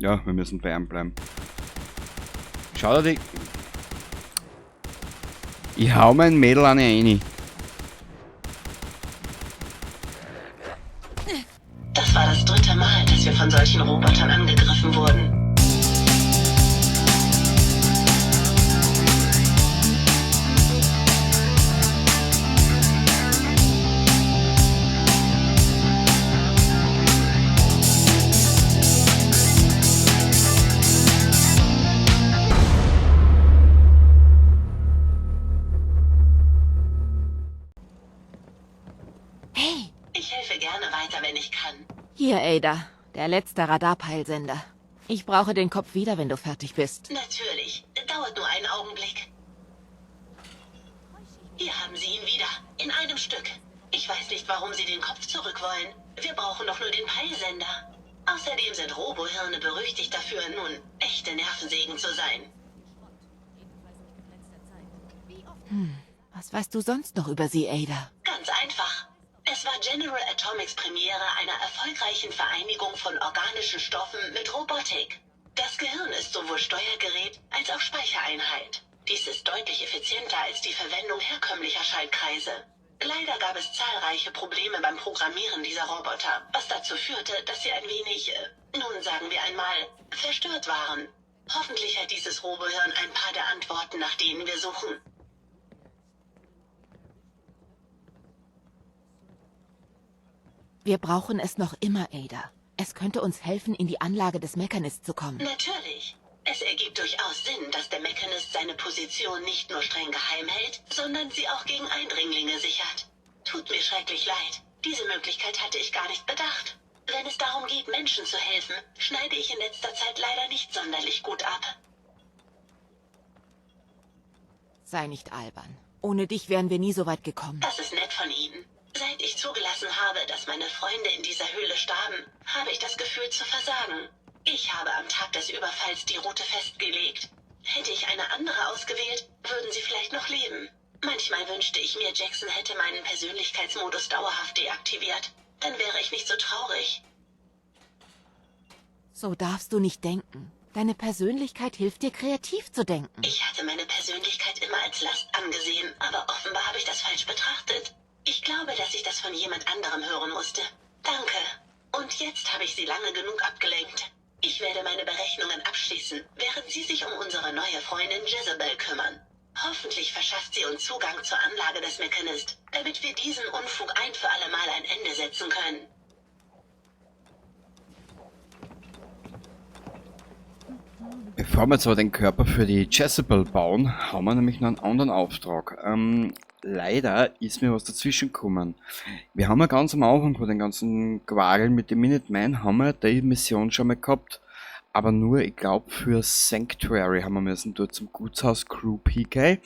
Ja, wir müssen bei ihm bleiben. Schau dir die... Ich hau mein Mädel eine rein. Das war das dritte Mal, dass wir von solchen Robotern angegriffen wurden. Hey! Ich helfe gerne weiter, wenn ich kann. Hier, Ada. Der letzte Radarpeilsender. Ich brauche den Kopf wieder, wenn du fertig bist. Natürlich. Dauert nur einen Augenblick. Hier haben Sie ihn wieder. In einem Stück. Ich weiß nicht, warum Sie den Kopf zurück wollen. Wir brauchen doch nur den Peilsender. Außerdem sind Robohirne berüchtigt dafür, nun echte Nervensägen zu sein. Was weißt du sonst noch über sie, Ada? Ganz einfach. Es war General Atomics Premiere einer erfolgreichen Vereinigung von organischen Stoffen mit Robotik. Das Gehirn ist sowohl Steuergerät als auch Speichereinheit. Dies ist deutlich effizienter als die Verwendung herkömmlicher Schaltkreise. Leider gab es zahlreiche Probleme beim Programmieren dieser Roboter, was dazu führte, dass sie ein wenig, nun sagen wir einmal, verstört waren. Hoffentlich hat dieses Robohirn ein paar der Antworten, nach denen wir suchen. Wir brauchen es noch immer, Ada. Es könnte uns helfen, in die Anlage des Mechanist zu kommen. Natürlich. Es ergibt durchaus Sinn, dass der Mechanist seine Position nicht nur streng geheim hält, sondern sie auch gegen Eindringlinge sichert. Tut mir schrecklich leid. Diese Möglichkeit hatte ich gar nicht bedacht. Wenn es darum geht, Menschen zu helfen, schneide ich in letzter Zeit leider nicht sonderlich gut ab. Sei nicht albern. Ohne dich wären wir nie so weit gekommen. Das ist nett von Ihnen. Seit ich zugelassen habe, dass meine Freunde in dieser Höhle starben, habe ich das Gefühl zu versagen. Ich habe am Tag des Überfalls die Route festgelegt. Hätte ich eine andere ausgewählt, würden sie vielleicht noch leben. Manchmal wünschte ich mir, Jackson hätte meinen Persönlichkeitsmodus dauerhaft deaktiviert. Dann wäre ich nicht so traurig. So darfst du nicht denken. Deine Persönlichkeit hilft dir, kreativ zu denken. Ich hatte meine Persönlichkeit immer als Last angesehen, aber offenbar habe ich das falsch betrachtet. Ich glaube, dass ich das von jemand anderem hören musste. Danke. Und jetzt habe ich Sie lange genug abgelenkt. Ich werde meine Berechnungen abschließen, während Sie sich um unsere neue Freundin Jezebel kümmern. Hoffentlich verschafft sie uns Zugang zur Anlage des Mechanist, damit wir diesem Unfug ein für alle Mal ein Ende setzen können. Bevor wir zwar den Körper für die Jezebel bauen, haben wir nämlich noch einen anderen Auftrag. Leider ist mir was dazwischen gekommen. Wir haben ja ganz am Anfang von den ganzen Quageln mit dem Minuteman, haben wir die Mission schon mal gehabt. Aber nur, ich glaub, für Sanctuary haben wir müssen dort zum Gutshaus Crew PK.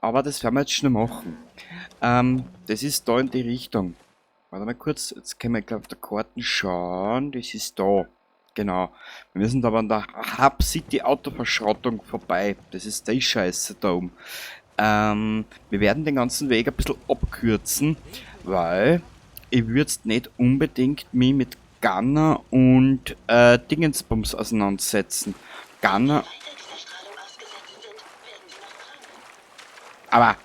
Aber das werden wir jetzt schnell machen. Das ist da in die Richtung. Warte mal kurz, jetzt können wir, glaub, auf der Karte schauen. Das ist da. Genau. Wir müssen da aber an der Hub City Autoverschrottung vorbei. Das ist die Scheiße da oben. Wir werden den ganzen Weg ein bisschen abkürzen, weil ich würd's nicht unbedingt mich mit Gunner und Dingensbums auseinandersetzen. Gunner. Aber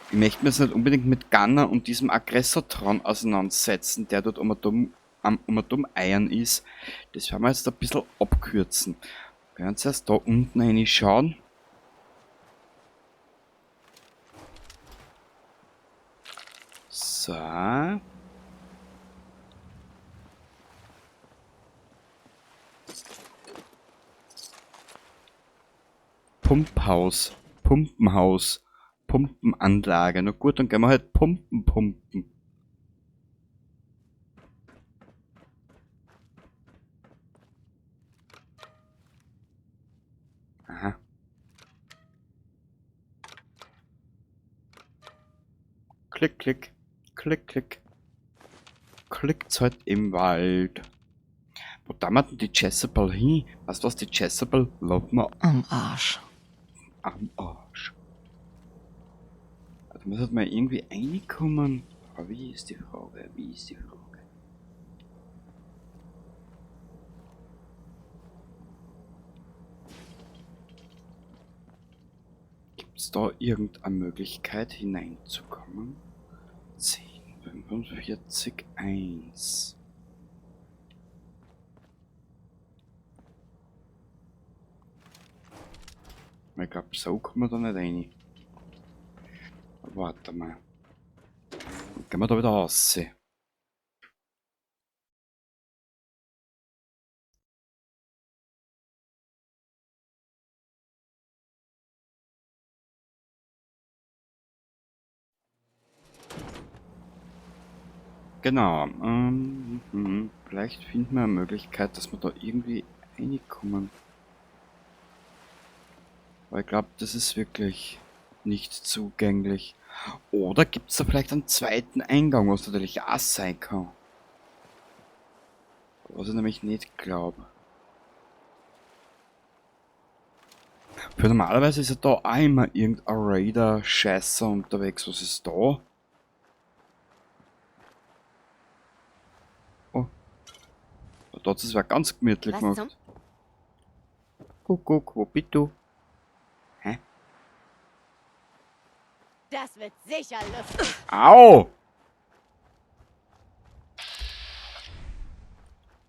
ich möchte mich jetzt nicht unbedingt mit Gunner und diesem Aggressortron auseinandersetzen, der dort am um Eiern ist. Das werden wir jetzt ein bisschen abkürzen. Wir werden zuerst da unten reinschauen. So. Pumphaus, Pumpenhaus, Pumpenanlage. Na gut, dann gehen wir halt Pumpen pumpen. Aha. Klick, klick, klick, klick. Klickt's halt im Wald. Wo da man denn die Jezebel hin? Weißt du was, die Jezebel lässt man Am Arsch. Am Arsch. Da muss halt mal irgendwie reinkommen. Aber wie ist die Frage? Wie ist die Frage? Gibt es da irgendeine Möglichkeit hineinzukommen? 10, 45, 1. Ich glaube, so kommen wir da nicht rein. Warte mal. Dann gehen wir da wieder raus. Genau. Vielleicht finden wir eine Möglichkeit, dass wir da irgendwie reinkommen. Weil ich glaube, das ist wirklich nicht zugänglich. Oder gibt es da vielleicht einen zweiten Eingang, was natürlich auch sein kann. Was ich nämlich nicht glaube. Für normalerweise ist ja da auch immer irgendein Raider-Scheißer unterwegs. Was ist da? Oh. Da hat es ganz gemütlich Was gemacht. zum? Guck, guck, wo bist du? Hä? Das wird sicher lustig. Au!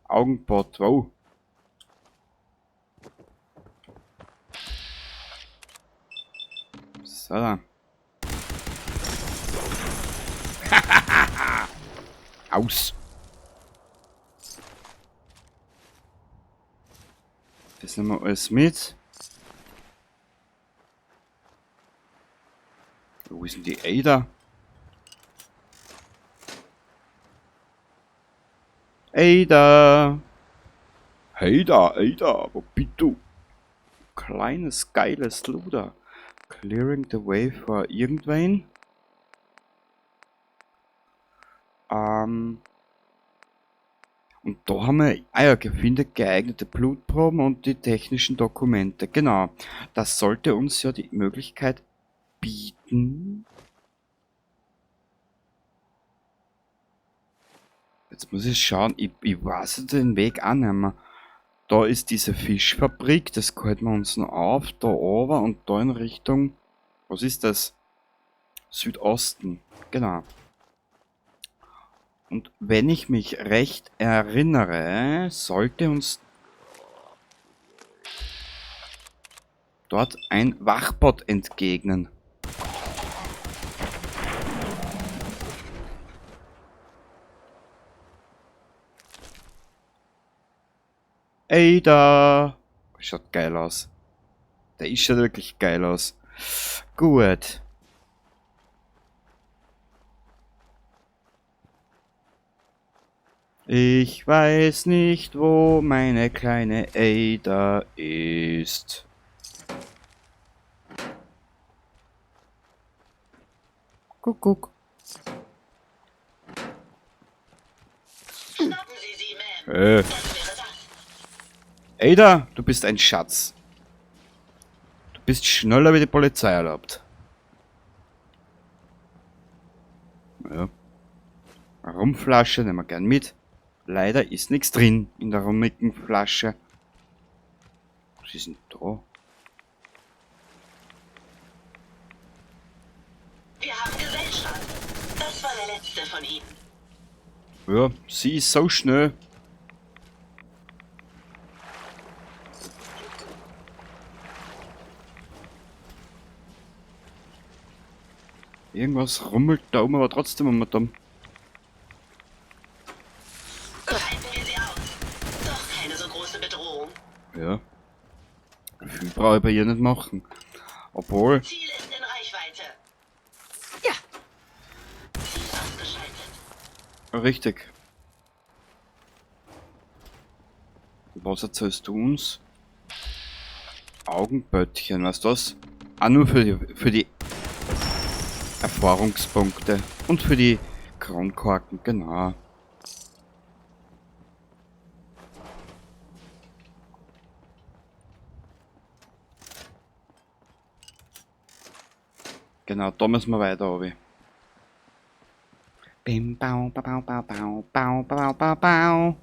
Augenbot, wow. So da. Aus! Das nehmen wir alles mit. Wo ist denn die Ada? Ada! Hey da, Ada, wo bist du? Kleines, geiles Luder. Clearing the way for irgendwen. Und da haben wir, ah ja, finde geeignete Blutproben und die technischen Dokumente. Genau. Das sollte uns ja die Möglichkeit bieten. Jetzt muss ich schauen, ich weiß den Weg auch nicht mehr. Da ist diese Fischfabrik, das halten wir uns noch auf, da oben und da in Richtung, was ist das? Südosten, genau. Und wenn ich mich recht erinnere, sollte uns dort ein Wachbot entgegnen. Ada! Schaut geil aus. Der ist schon wirklich geil aus. Gut. Ich weiß nicht, wo meine kleine Ada ist. Guck, guck. Schnappen Sie sie, Ma'am. Das wäre das. Ada, du bist ein Schatz. Du bist schneller wie die Polizei erlaubt. Ja. Rumflasche nehmen wir gern mit. Leider ist nichts drin in der rummigen Flasche. Was ist denn da? Wir haben Gesellschaft. Das war der letzte von ihnen. Ja, sie ist so schnell. Irgendwas rummelt da oben, aber trotzdem immer da. Halten wir sie aus. Doch keine so große Bedrohung. Ja. Viel brauche ich bei ihr nicht machen. Obwohl. Ziel ist in Reichweite. Ja. Ziel ausgeschaltet. Richtig. Was erzählst du uns? Augenböttchen, weißt du was? Ah, nur für die Erfahrungspunkte und für die Kronkorken, genau. Genau, da müssen wir weiter, Obi. Bim, bau, bau, bau, bau, bau, bau, bau, bau.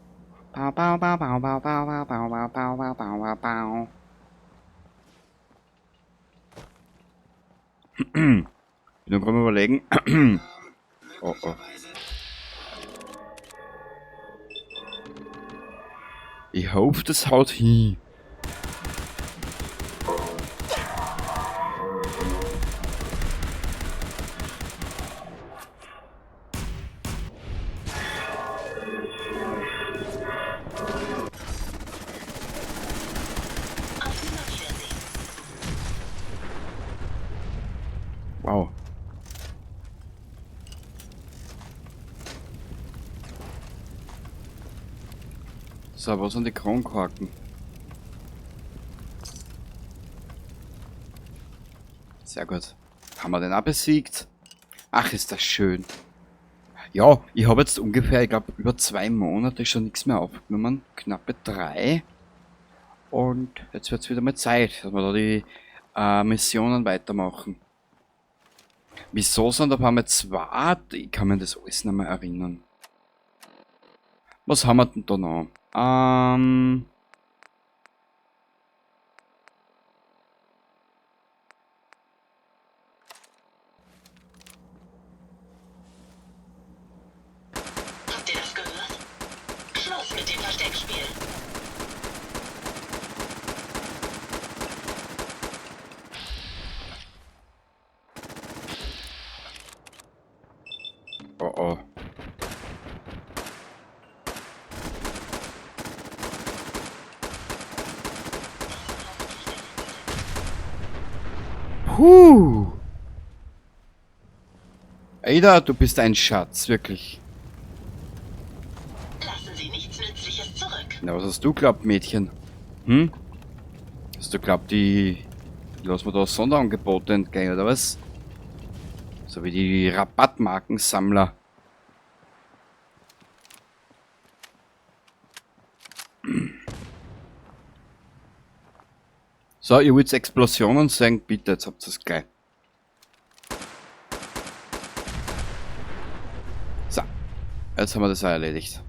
Bau, bau, bau, bau, bau, bau, bau, bau, bau, bau, bau, bau, bau, bau. Bin nur gerade überlegen. Oh, oh. Ich hoffe, das haut hin. Auf Nimmerwiedersehen. Wow. So, wo sind die Kronkorken? Sehr gut. Haben wir den auch besiegt? Ach, ist das schön. Ja, ich habe jetzt ungefähr, ich glaube, über 2 Monate schon nichts mehr aufgenommen. Knappe 3. Und jetzt wird's wieder mal Zeit, dass wir da die Missionen weitermachen. Wieso sind auf einmal 2? Ich kann mir das alles nicht mehr erinnern. Was haben wir denn da noch? Habt ihr das gehört? Schluss mit dem Versteckspiel. Oh oh. Puh. Ada, du bist ein Schatz, wirklich. Lassen Sie nichts Nützliches zurück. Na, was hast du geglaubt, Mädchen? Hm? Hast du geglaubt, die lassen wir da Sonderangebote entgehen, oder was? So wie die Rabattmarkensammler. So, ihr wollt Explosionen sehen? Bitte, jetzt habt ihr's gleich. So, jetzt haben wir das auch erledigt.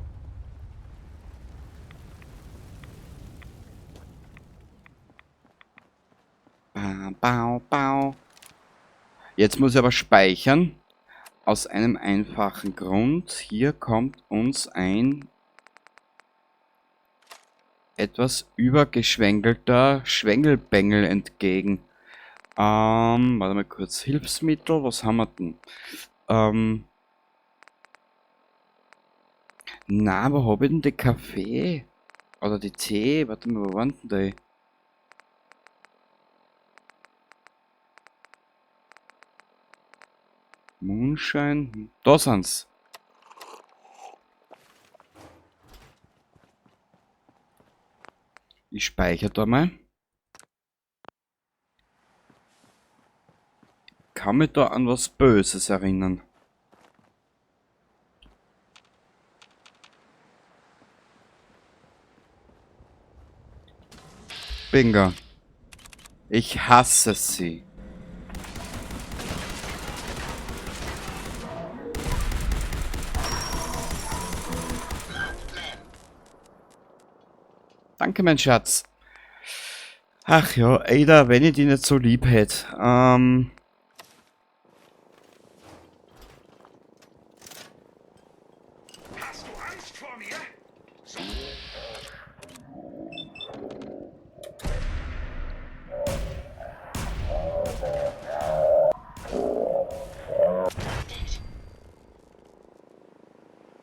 Bau, bau, bau. Jetzt muss ich aber speichern. Aus einem einfachen Grund. Hier kommt uns ein etwas übergeschwängelter Schwengelbengel entgegen. Warte mal kurz. Hilfsmittel, was haben wir denn? Na, wo hab ich denn die Kaffee? Oder die Tee? Warte mal, wo waren denn die? Moonshine? Da sind's. Ich speichere da mal. Kann mich da an was Böses erinnern. Bingo. Ich hasse sie. Danke, mein Schatz. Ach ja, Ada, wenn ich die nicht so lieb hätte. Hast du Angst vor mir? So.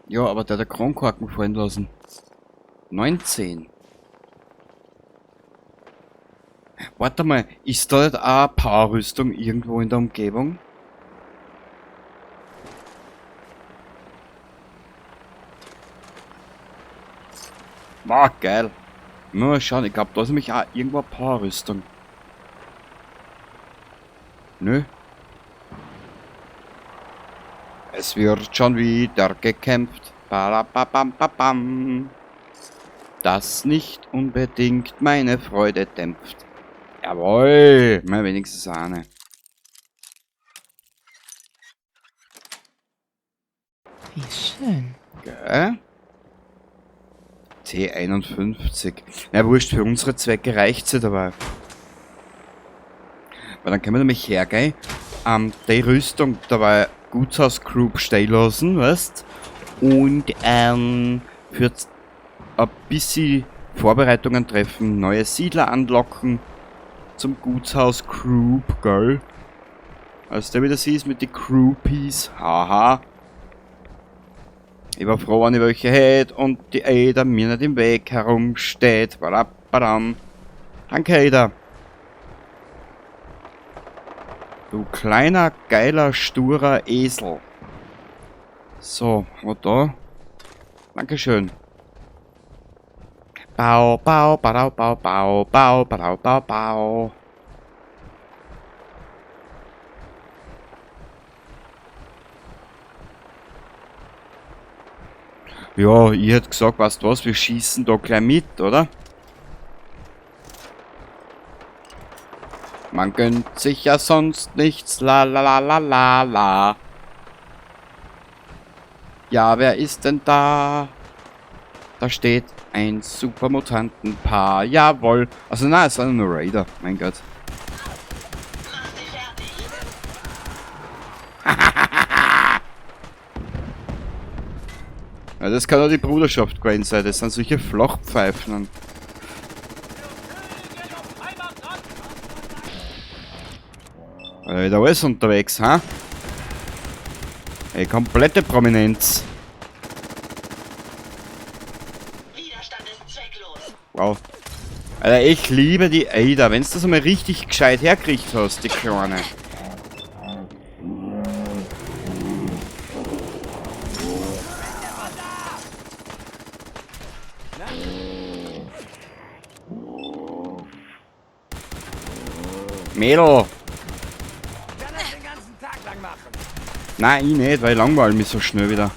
Ja, aber der hat der Kronkorken fallen lassen. 19. Warte mal, ist da nicht auch eine Powerrüstung irgendwo in der Umgebung? War geil. Mal schauen, ich glaub, da ist nämlich auch irgendwo eine Powerrüstung. Nö. Es wird schon wieder gekämpft. Parapapam. Das nicht unbedingt meine Freude dämpft. Jawohl, mal wenigstens eine. Wie schön. Gell? T51. Na wurscht, für unsere Zwecke reicht's ja dabei. Weil dann können wir nämlich hergehen Die Rüstung dabei Gutshaus Group stehen lassen, weißt? Und für ein bisschen Vorbereitungen treffen, neue Siedler anlocken zum Gutshaus Group, gell? Also der wieder siehst mit den Groupies, haha. Ich war froh, wenn ich welche hätte und die Ada mir nicht im Weg herumsteht. Badabadam. Danke, Ada. Du kleiner, geiler, sturer Esel. So, haben wir da. Dankeschön. Bau, bau, bau, bau, bau, bau, bau, bau, bau. Ja, ich hätte gesagt, weißt du was, wir schießen da gleich mit, oder? Man gönnt sich ja sonst nichts, la la la la la la. Ja, wer ist denn da? Da steht ein Supermutantenpaar, jawohl. Also nein, es sind nur Raider, mein Gott. Mach sie fertig. Ja, das kann auch die Bruderschaft gewesen sein, das sind solche Flachpfeifen. Da alles unterwegs, ha? Ey, komplette Prominenz. Widerstand ist zwecklos. Wow. Alter, ich liebe die Ada. Wenn's das einmal richtig gescheit herkriegt hast, die Kleine. Mädel! Nein, ich nicht, weil ich langweile mich so schnell wieder.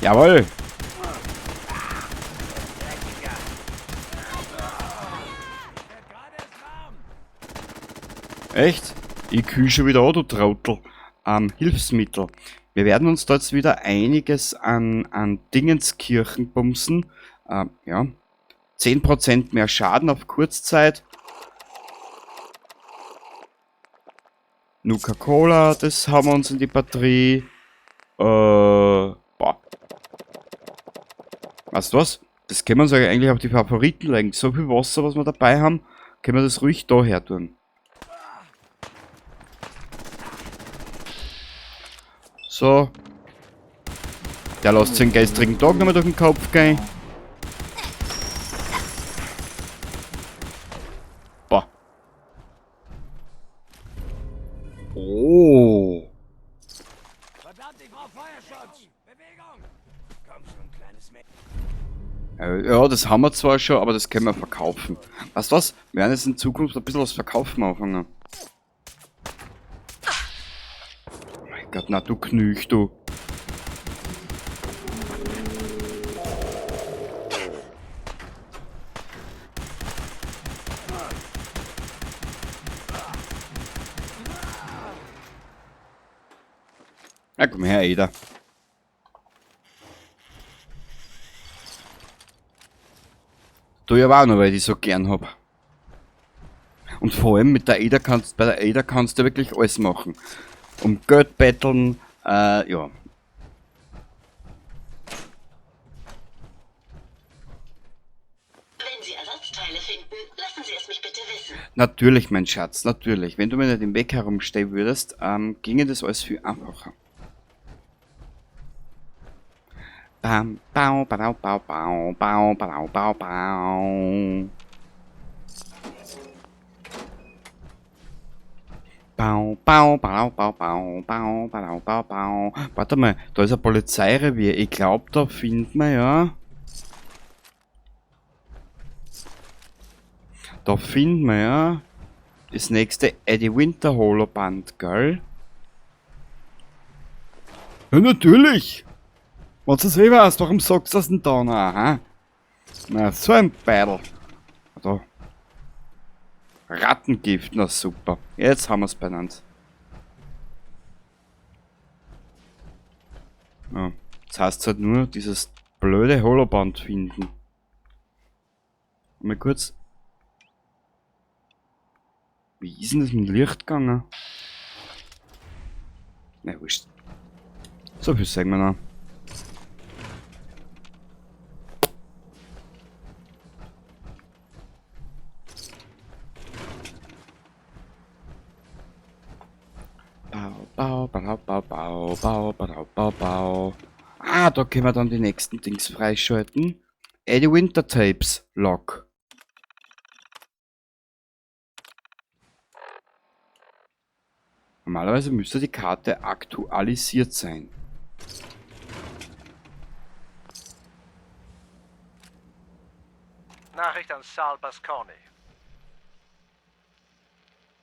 Jawohl! Echt? Ich kühl schon wieder an, du Trottel. Hilfsmittel. Wir werden uns da jetzt wieder einiges an Dingenskirchen bumsen. Ja. 10% mehr Schaden auf Kurzzeit. Nuka-Cola, das haben wir uns in die Batterie. Boah. Weißt du was? Das können wir uns eigentlich auf die Favoriten legen. So viel Wasser, was wir dabei haben, können wir das ruhig da her tun. So. Der lässt sich den gestrigen Tag nochmal durch den Kopf gehen. Boah. Oh. Verdammt, ich brauch Feuerschutz. Bewegung. Komm schon, kleines Mädchen. Ja, das haben wir zwar schon, aber das können wir verkaufen. Weißt du was? Wir werden jetzt in Zukunft ein bisschen was verkaufen anfangen. Oh mein Gott, na du Knüch, du. Na komm her, Ada. Du ja auch noch, weil ich die so gern hab. Und vor allem mit der Ada kannst, bei der Ada kannst du wirklich alles machen. Um Geld betteln, ja. Wenn Sie Ersatzteile finden, lassen Sie es mich bitte wissen. Natürlich, mein Schatz, natürlich. Wenn du mir nicht im Weg herumstehen würdest, ginge das alles viel einfacher. Bam, bau, bau, bau, bau, bau, bau, bau, bau. Bau, bau, bau, bau, bau, bau, bau, bau, bau. Warte mal, da ist ein Polizeirevier. Ich glaub, da finden wir ja. Da finden wir ja das nächste Eddie Winter Holoband, gell? Ja, natürlich! Wenn du das eh weißt, warum sagst du das denn da noch, hä? Na, so ein Beidel. Da. Rattengift, na super. Jetzt haben wir's benannt. Ja, das heißt halt nur, dieses blöde Holoband finden. Mal kurz. Wie ist denn das mit dem Licht gegangen? Ne, wurscht. So viel sagen wir noch. Bau, bau, bau, bau, bau, bau, bau, bau, bau. Ah, da können wir dann die nächsten Dings freischalten. Eddie Winter Tapes Lock. Normalerweise müsste die Karte aktualisiert sein. Nachricht an Sal Basconi.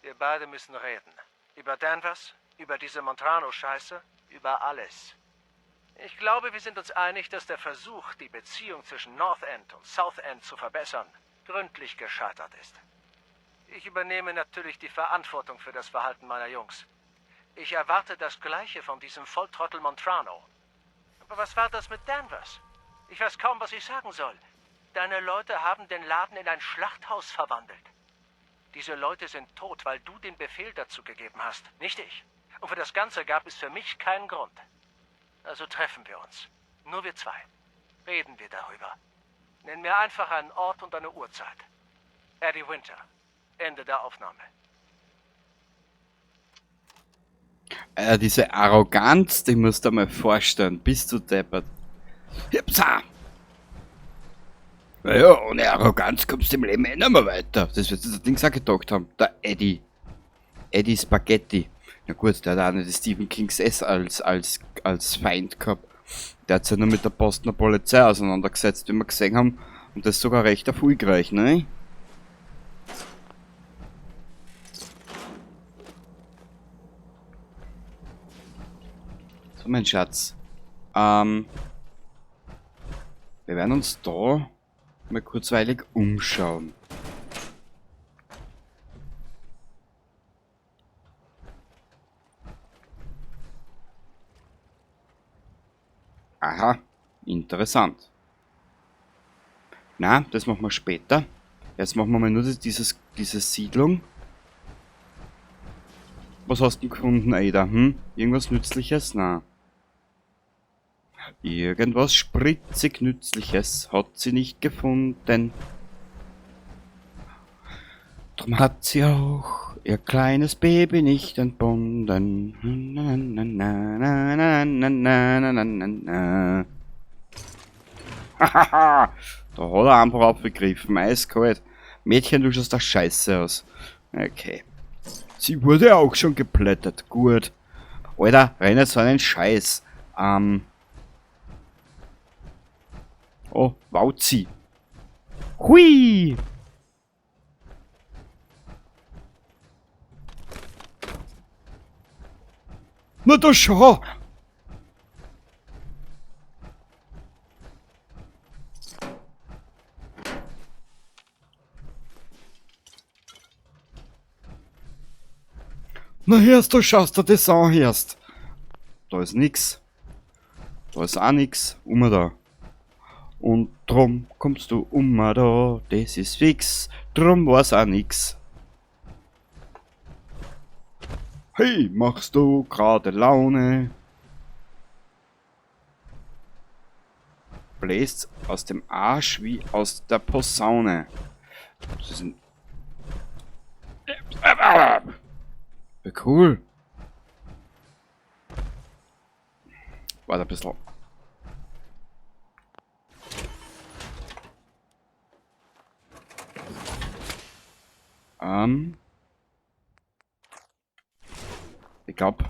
Wir beide müssen reden. Über Danvers, über diese Montrano-Scheiße, über alles. Ich glaube, wir sind uns einig, dass der Versuch, die Beziehung zwischen North End und South End zu verbessern, gründlich gescheitert ist. Ich übernehme natürlich die Verantwortung für das Verhalten meiner Jungs. Ich erwarte das Gleiche von diesem Volltrottel Montrano. Aber was war das mit Danvers? Ich weiß kaum, was ich sagen soll. Deine Leute haben den Laden in ein Schlachthaus verwandelt. Diese Leute sind tot, weil du den Befehl dazu gegeben hast, nicht ich. Und für das Ganze gab es für mich keinen Grund. Also treffen wir uns. Nur wir zwei. Reden wir darüber. Nenn mir einfach einen Ort und eine Uhrzeit. Eddie Winter. Ende der Aufnahme. Diese Arroganz, die musst du dir mal vorstellen. Bist du deppert. Hipsa! Naja, ohne Arroganz kommst du im Leben eh nicht mehr weiter. Das wird das Ding auch gedacht haben. Der Eddie. Eddie Spaghetti. Na gut, der hat auch nicht Stephen Kings S als Feind gehabt. Der hat sich nur mit der Postener Polizei auseinandergesetzt, wie wir gesehen haben. Und das ist sogar recht erfolgreich, ne? So, mein Schatz. Wir werden uns da mal kurzweilig umschauen. Aha, interessant. Na, das machen wir später. Jetzt machen wir mal nur diese Siedlung. Was hast du denn gefunden, Ada? Hm? Irgendwas Nützliches? Na. Irgendwas spritzig Nützliches hat sie nicht gefunden. Drum hat sie auch ihr kleines Baby nicht entbunden. Na, na, na, na, na, na, na, na, na, na, na. Hahaha, da hat er einfach aufgegriffen, eiskalt. Mädchen, du schaust da scheiße aus. Okay. Sie wurde auch schon geplättet, gut. Alter, renn jetzt so einen Scheiß. Oh, Wauzi. Hui! Na da schau! Na hörst du, schaust du das an, hörst. Da ist nix. Da ist auch nix. Immer da. Und drum kommst du immer da. Das ist fix. Drum war's auch nix. Hey, machst du gerade Laune? Bläst aus dem Arsch wie aus der Posaune. Das ist ein... Ja, cool. Warte ein bisschen. Ich glaub,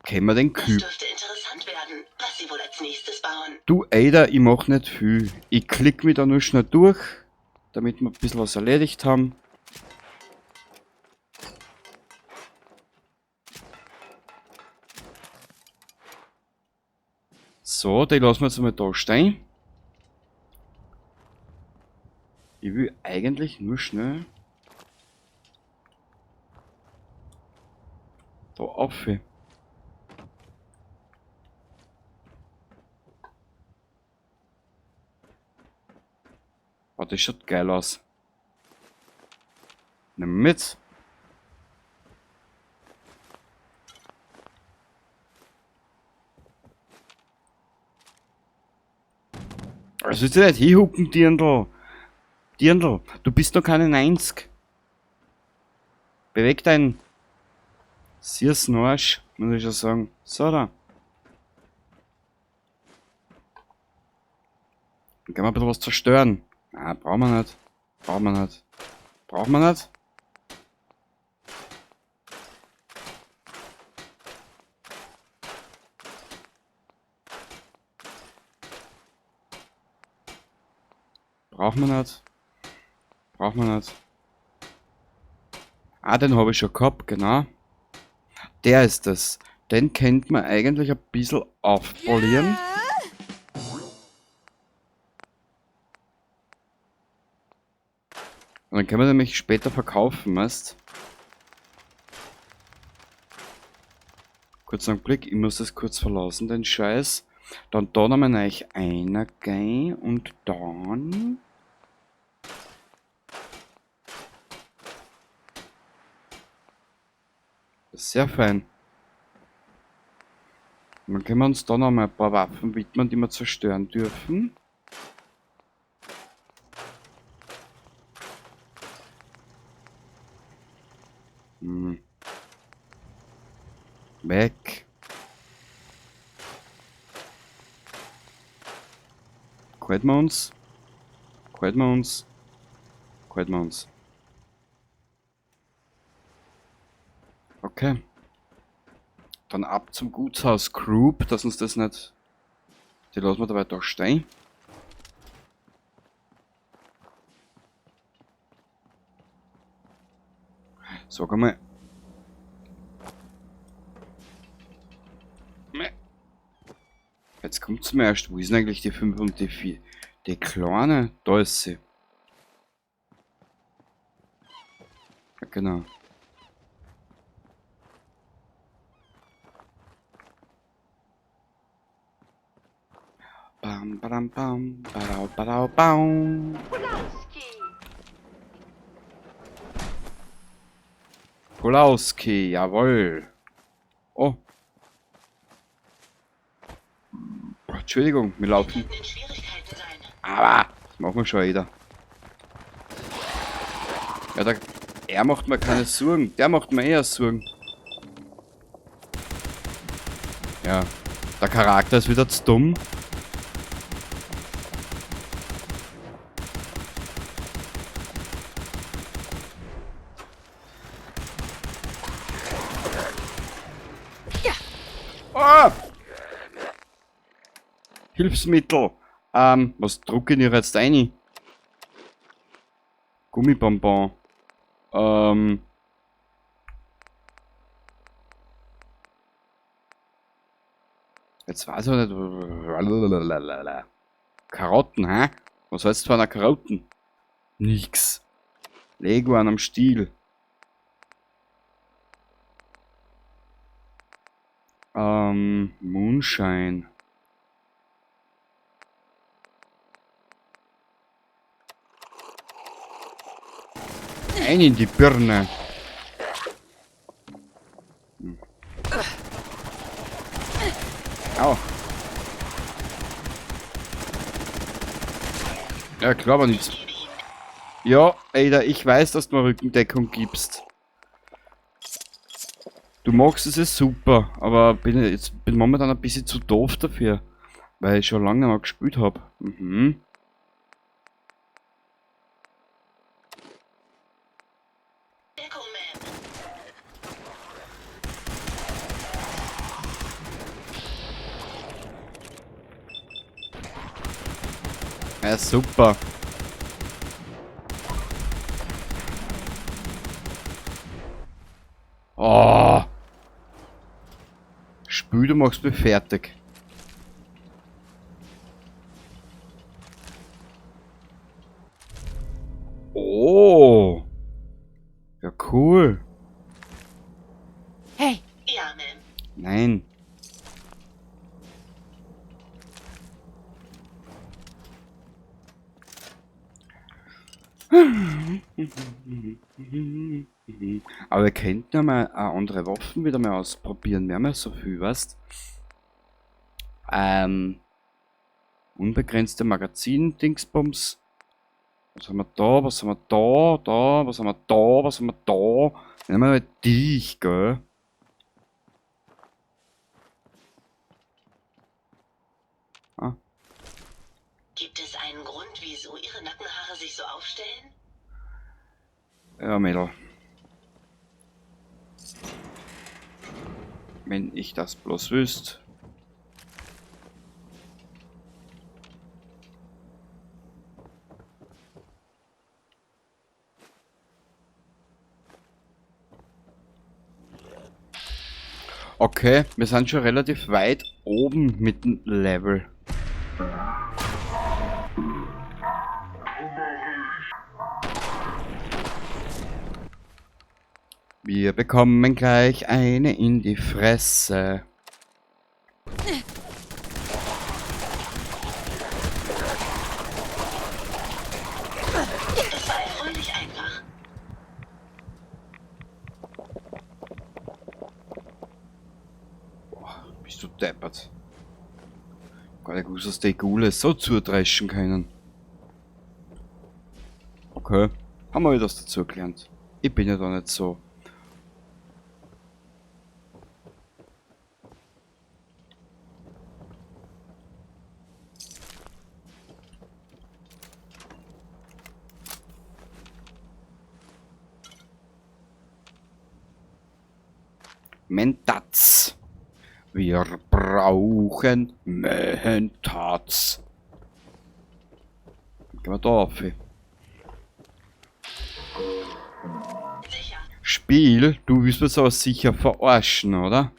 kennen wir den Das Kühl. dürfte interessant werden, was sie wohl als nächstes bauen. Du, Ada, ich mach nicht viel. Ich klick mich da nur schnell durch, damit wir ein bisschen was erledigt haben. So, die lassen wir jetzt einmal da stehen. Ich will eigentlich nur schnell da auf. Oh, das schaut geil aus. Nimm mit. Also willst du nicht hinhucken, Dirndl? Dirndl, du bist noch keine 90. Beweg deinen süßen Arsch, muss ich schon sagen. So da. Dann können wir ein bisschen was zerstören. Ah, brauchen wir nicht. Brauchen wir nicht. Brauchen wir nicht. Brauchen wir nicht. Brauchen wir nicht. Ah, den habe ich schon gehabt, genau. Der ist das. Den kennt man eigentlich ein bisschen aufpolieren. Und dann können wir nämlich später verkaufen, weißt? Kurz einen Blick, ich muss das kurz verlassen, den Scheiß. Dann da nochmal neu einer gehen und dann... Sehr fein. Und dann können wir uns da nochmal ein paar Waffen widmen, die wir zerstören dürfen. Hm. Weg. Halten wir uns. Halten wir uns. Halten wir uns. Okay. Dann ab zum Gutshaus Group, dass uns das nicht... Die lassen wir dabei da stehen. Sag einmal. Jetzt kommt's mir erst. Wo ist denn eigentlich die 5 und die 4? Die kleine, da ist sie. Ja, genau. Bam, bam, bam, barau, barau, baum. Pulowski, jawohl. Oh. Entschuldigung, wir laufen. Aber das machen wir schon wieder. Ja, der, er macht mir keine Sorgen. Der macht mir eher Sorgen. Ja, der Charakter ist wieder zu dumm. Ah! Hilfsmittel. Was drucke ich jetzt rein? Gummibonbon. Jetzt weiß ich nicht. Karotten, hä? Was heißt von einer Karotten? Nix. Leguan am Stiel. Moonshine. Ein in die Birne. Hm. Au. Ja, klar, aber nichts. Ja, Ada, ich weiß, dass du mir Rückendeckung gibst. Du magst es, ist super, aber bin jetzt bin momentan ein bisschen zu doof dafür, weil ich schon lange nicht mehr gespielt hab. Mhm. Ja, super. Oh. Spül, du machst mich fertig. Oh. Ja, cool. Hey. Ja, Ma'am. Nein. Aber wir könnten ja mal auch andere Waffen wieder mal ausprobieren. Wir haben ja so viel, weißt? Unbegrenzte Magazin-Dingsbums. Was haben wir da? Was haben wir da? Da, was haben wir da? Was haben wir da? Nehmen wir mal dich, gell? Ah. Gibt es einen Grund, wieso Ihre Nackenhaare sich so aufstellen? Ja, Mädel. Wenn ich das bloß wüsste. Okay, wir sind schon relativ weit oben mit dem Level. Wir bekommen gleich eine in die Fresse. Es war erfreulich einfach. Boah, bist du deppert. Gar nicht gewusst, dass die Gule so zudreschen können. Okay, haben wir wieder was dazu gelernt. Ich bin ja da nicht so. Mentats. Wir brauchen Mentats. Gehen wir da auf. Sicher. Spiel, du willst mich aber sicher verarschen, oder?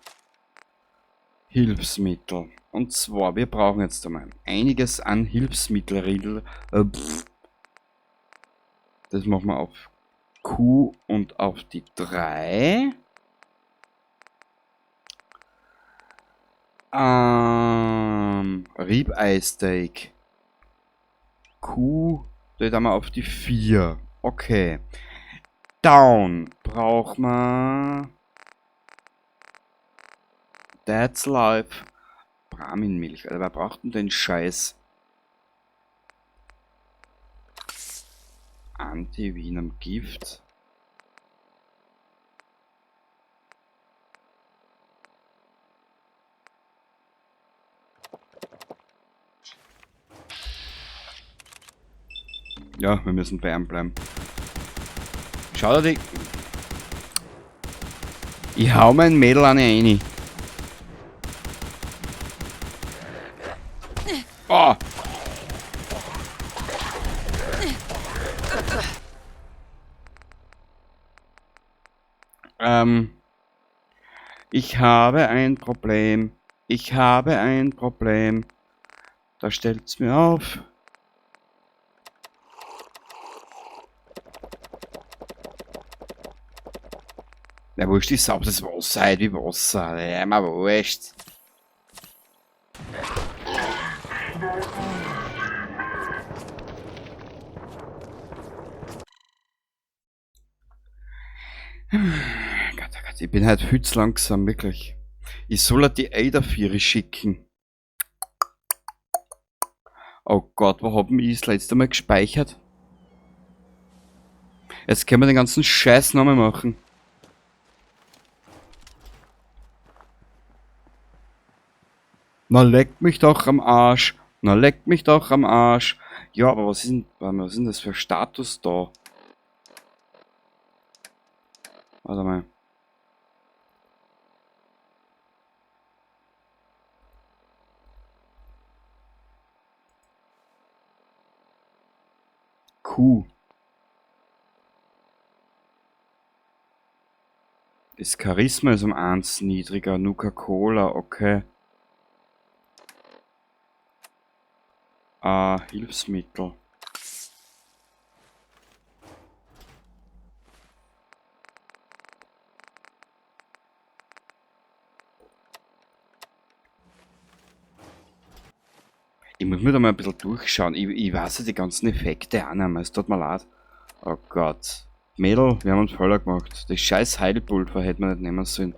Hilfsmittel. Und zwar, wir brauchen jetzt einmal einiges an Hilfsmittelriegel. Das machen wir auf Q und auf die 3. Ribeye Steak. Q, da haben wir auf die 4. Okay. Down braucht man. That's life. Brahminmilch. Alter, wer braucht denn den Scheiß? Anti-Venom Gift. Ja, wir müssen bei ihm bleiben. Schau dir die... Ich hau mein Mädel eine rein. Oh. Ich habe ein Problem. Ich habe ein Problem. Da stellt's mir auf. Na wurscht, ich saug das Wasser halt wie Wasser. Ja, mir wurscht. Gott, oh Gott, ich bin halt viel zu langsam, wirklich. Ich soll halt die Ada 4 schicken. Oh Gott, wo hab ich das letzte Mal gespeichert? Jetzt können wir den ganzen Scheiß nochmal machen. Na leck mich doch am Arsch. Na leck mich doch am Arsch. Ja, aber was ist denn das für Status da? Warte mal. Q. Das Charisma ist um 1 niedriger. Nuka-Cola, okay. Ah, Hilfsmittel. Ich muss mir da mal ein bisschen durchschauen. Ich weiß ja die ganzen Effekte auch nicht mehr. Es tut mir leid. Oh Gott. Mädel, wir haben einen Fehler gemacht. Das scheiß Heilpulver hätte man nicht nehmen sollen.